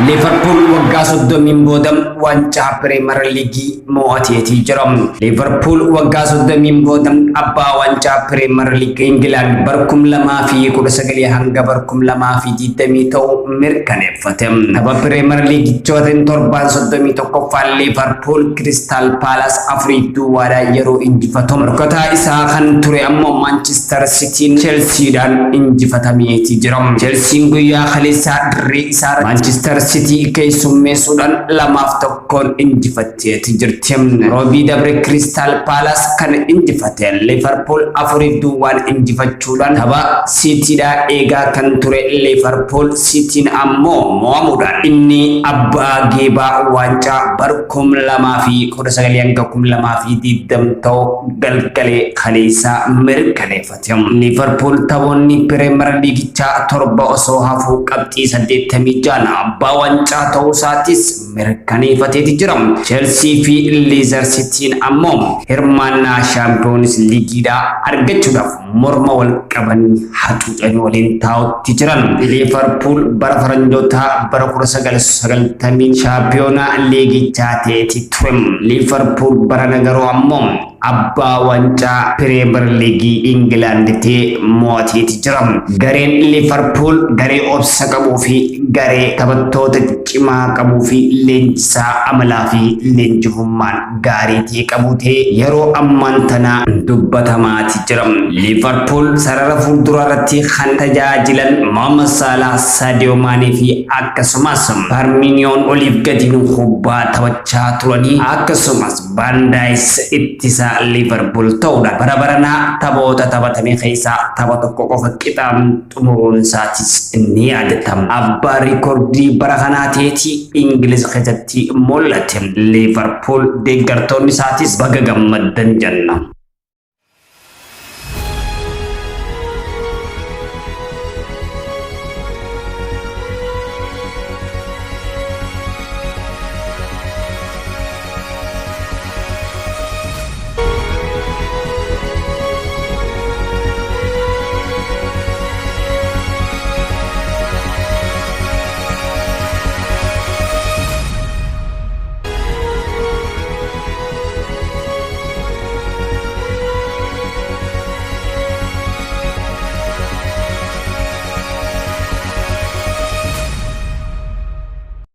Liivarpuul waggaa 30n booda waancaa Piriimer Liigii mo'ateetii jira. Liivarpuul waggaa 30n booda abbaa waancaa Piriimer Liigii Ingilaand bara 2019 hanga bara 2020 ta'uu mirkaneeffate. Tapha Piriimer Liigichootiin torbaan 31ffaan Liivarpuul Kiristaal Paalaas 4-0dhaan yeroo injifatu, morkataa isaa kan ture ammoo Maanchister Sitiin Chelsiidhaan injifatameeti jira. Chelsiin guyyaa kaleessaa dirree isaa Maanchister Sitii keessummeessuudhaan 2-1n injifatteeti jirti. Roobii dabre Kiristaal Paalaas kan injifate Liivarpuul 4-0n injifachuudhaan tapha Siitiidhaa eegaa kan ture Liivarpuul Sitiin ammoo mo'amuudhaan inni abbaa geebaa waancaa bar 2019 hanga 2020 ta'u galgalee kaleessaa mirkaneeffate. Liivarpuul taphoonni Piriimer Liigichaa 7 osoo hafuu qabxii 86 abbaa waancaa ta'uu isaatis mirkaneeffateeti jira. Chelsii fi Leicester Sitiin ammoo hirmaannaa Shaampiyoons Liigiidhaa argachuudhaaf morma wal qabanii hacuucanii waliin taa'utti jiran. Liivarpuul bara faranjootaa bara 1990 shaampiyoonaa liigichaa ta'eeti ture. Liivarpuul barana garuu ammoo abbaa waancaa Piriimer Liigii Ingilaand ta'ee mo'ateeti jira. Gareen Liivarpuul garee obsa qabuu fi garee taphattoota cimaa qabuu fi leenjisaa amalaa fi leenjifummaan gaarii ta'e qabu ta'ee yeroo ammaan tana dubbatamaati jira. Liivarpuul sarara fuulduraa irratti kan tajaajilan Mohammad Salah, Sadio Maanee fi akkasumas Firminoon oliif gadiin kubbaa taphachaa turanii akkasumas Van Dijk ittisa Liivarpuul ta'uudhaan bara baranaa taphoota taphatame keessaa tapha tokko qofa qixaan xumuruun isaatis ni yaadatama. Abbaa riikoordii bara kanaa ta'eeti Ingiliz keessatti mul'ate. Liivarpuul deeggartoonni isaatis baga gammaddan jenna.